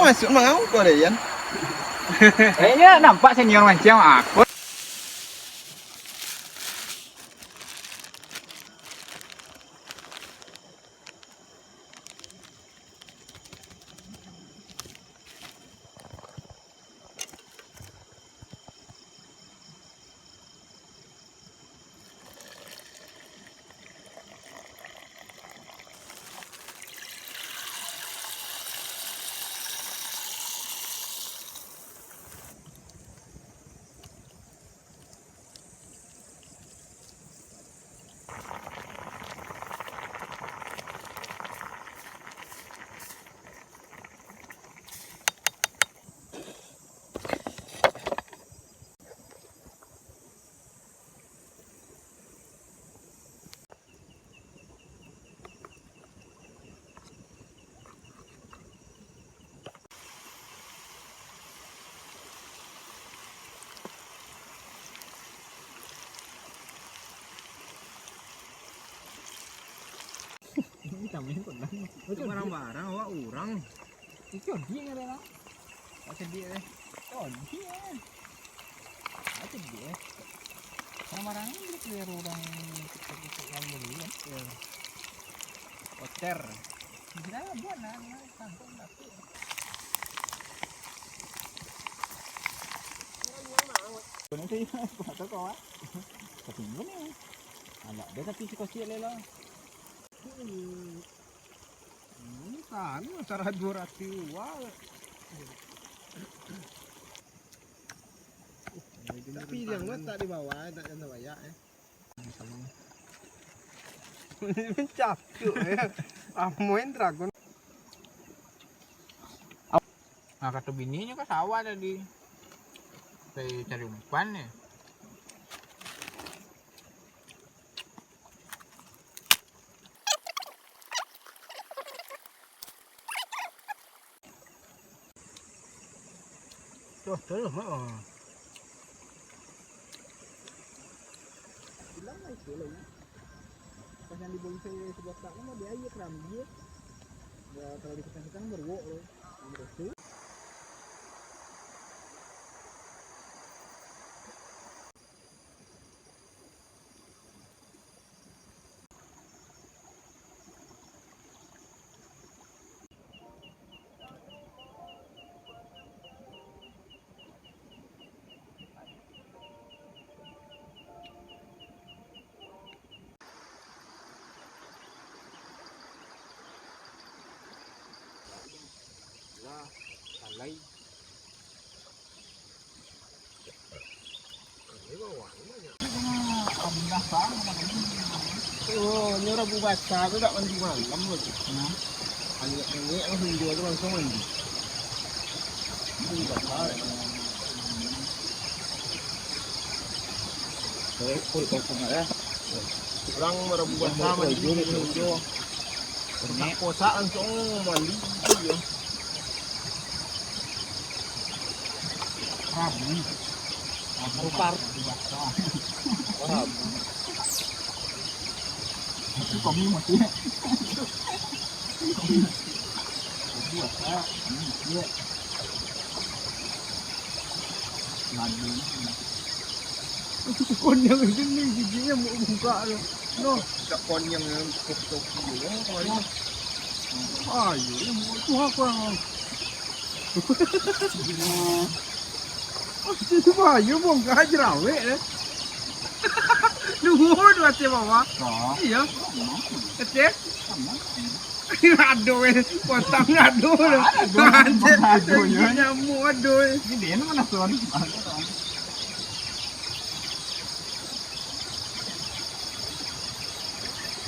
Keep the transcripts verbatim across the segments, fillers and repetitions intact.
Masuk mangau kau deh, Yan. Eh, ya nampak senior mancing aku. Ini kami pernah. Itu barang-barang awak urang. Itu dia ada lah. Tak sedih eh. Oh, dia. Apa dia? Sama orang ini keliru orang kita-kita yang dulu kan. Ya. Kotor. Bisa buat lah, lah, sangkut tapi. Kena saya buat apa kau ah? Tapi ini. Anak dia tapi si kecil lah. Hmm. Hmm, kan, antara dua ratus watt. Tapi yang mah tak di bawah, tak kena bayak eh. Mencapuk ya. Amoin dragon. Nah, kata bininyo ka sawah tadi. Pai cari umpan ni. Tuh, terus, oh. Bilang lah itu lah, ya. Pas yang di bonsai sebelah tak kan ada air kerambi, ya. Ya, kalau dikasih-kasihkan beruak loh. Betul. Lah, alai. Oh, nyo Rabu Basa tu dak mandi malam tu. Hmm. Anyek-anyek langsung juo tu langsung mandi. Rabu Basa. Urang Rabu Basa mandi juo. Kosak-kosak langsung mandi tu yo. Rabu. Rabu. Rabu. Itu kami mati. Rabu apa? Kami mati. Rabu. Konyang itu ni giginya mau buka tu. No. Tak konyang yang topi-topi tu. Ayo, yang mau tu apa? Itu ayo bongkar jerawek eh. Dua dua atas bawah. Iyo. Kecil. Aduh eh, potong aduh. Aduh, aduh, ya. Nyamuk aduh eh. Ini dia mana tuan?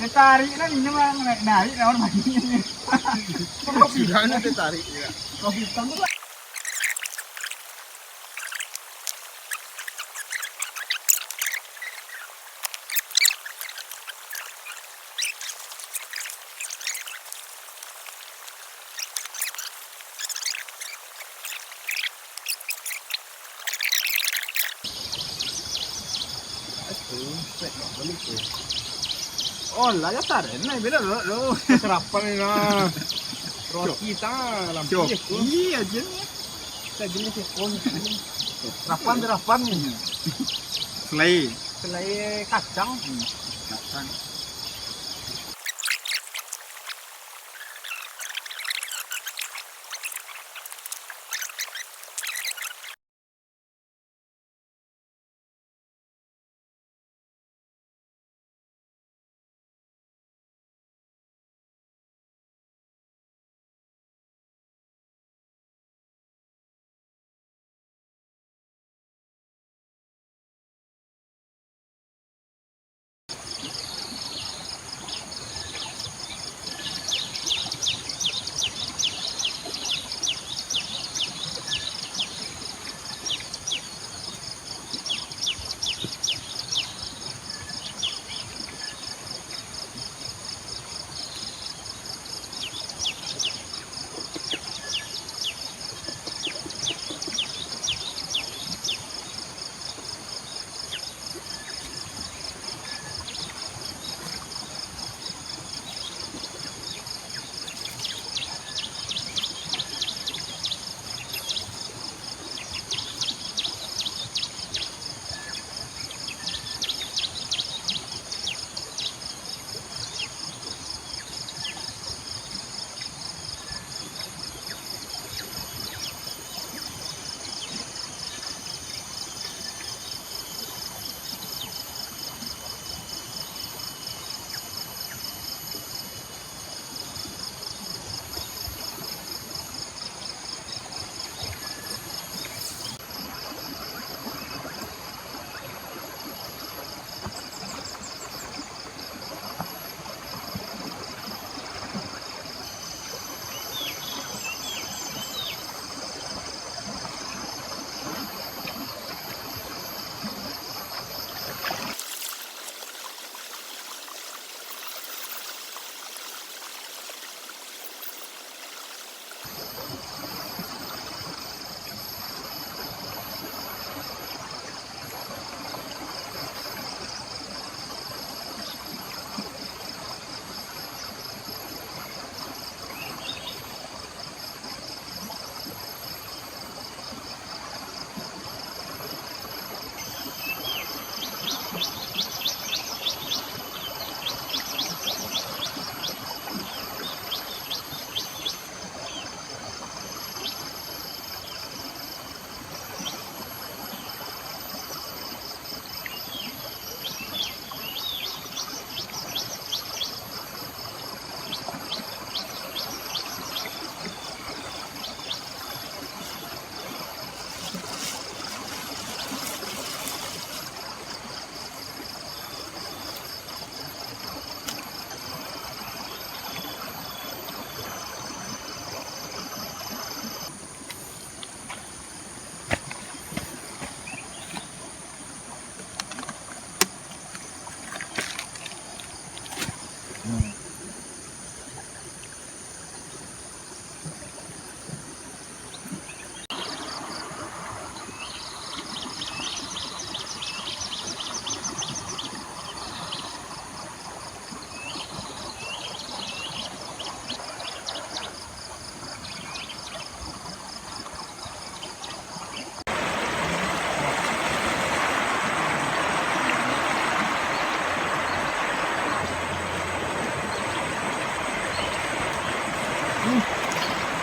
Ketarik lah ini mah, naik, naik lawan main. Sudah ni ketarik ya. Kopi hitam tu. Oh, lah ya saren lah, beda lo, lo. Sarapan ni lah. Roti ta lampia ko. Iyo, jan ni. Sajenis ko. Rapan, rapan ni. Selai. Selai kacang. Hmm, kacang.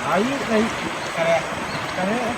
Air, air. Karek. Karek.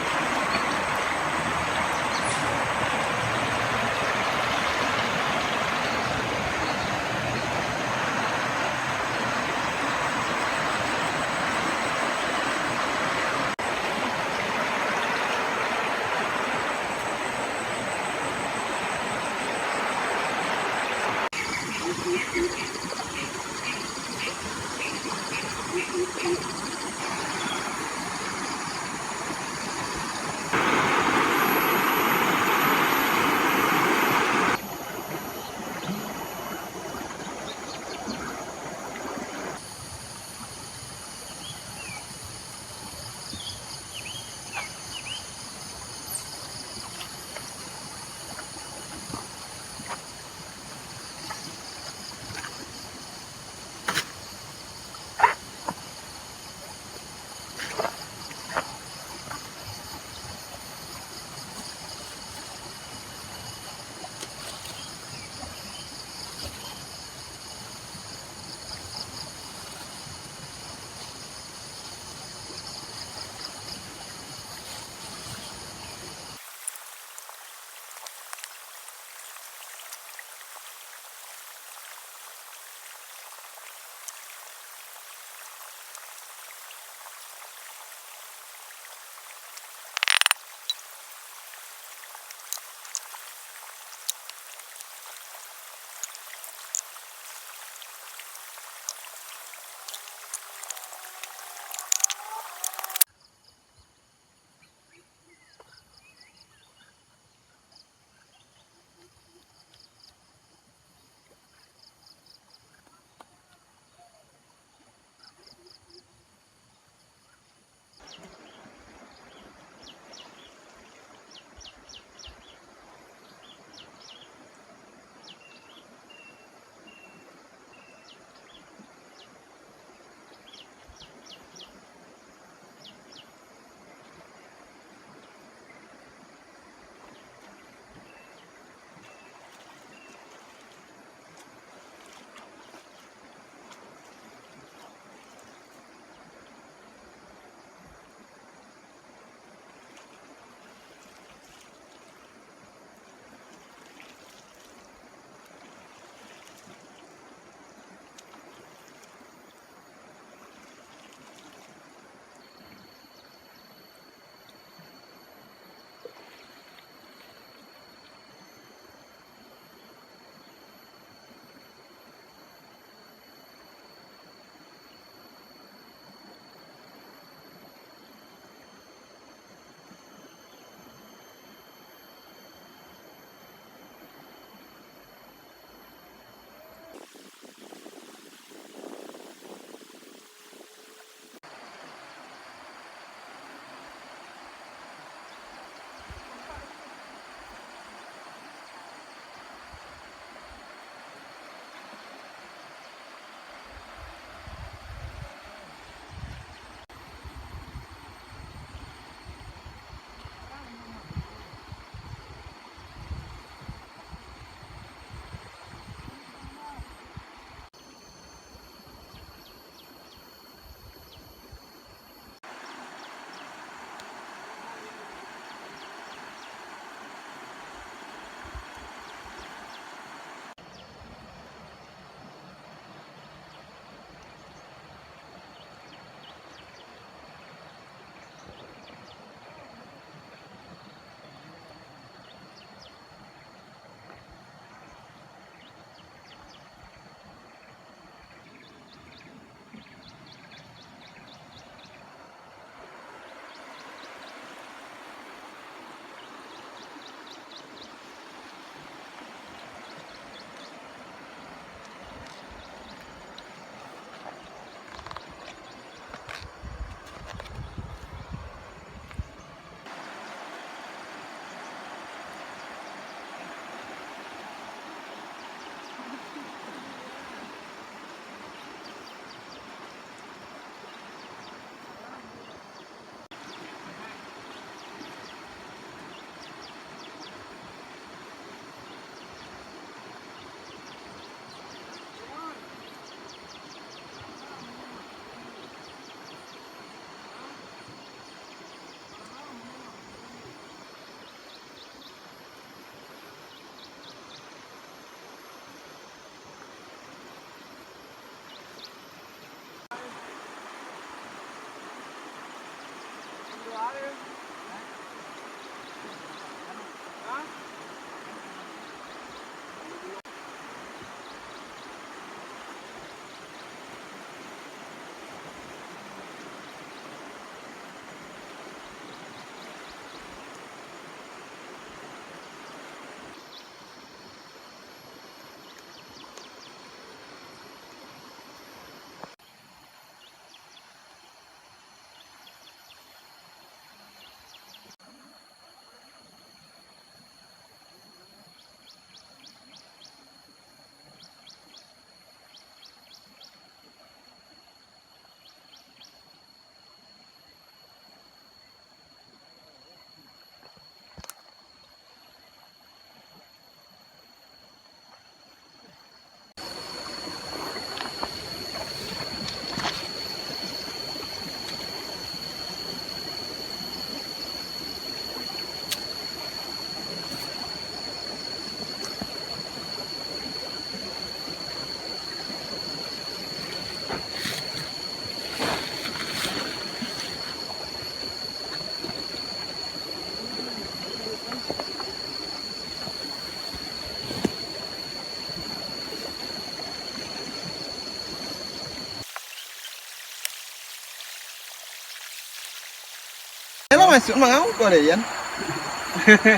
Emang masuk mangau ko deh, Yan?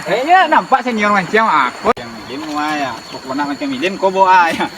Kayaknya nampak senior macam aku. Yang milim wah ya, pokoknya macam milim ko boa ya.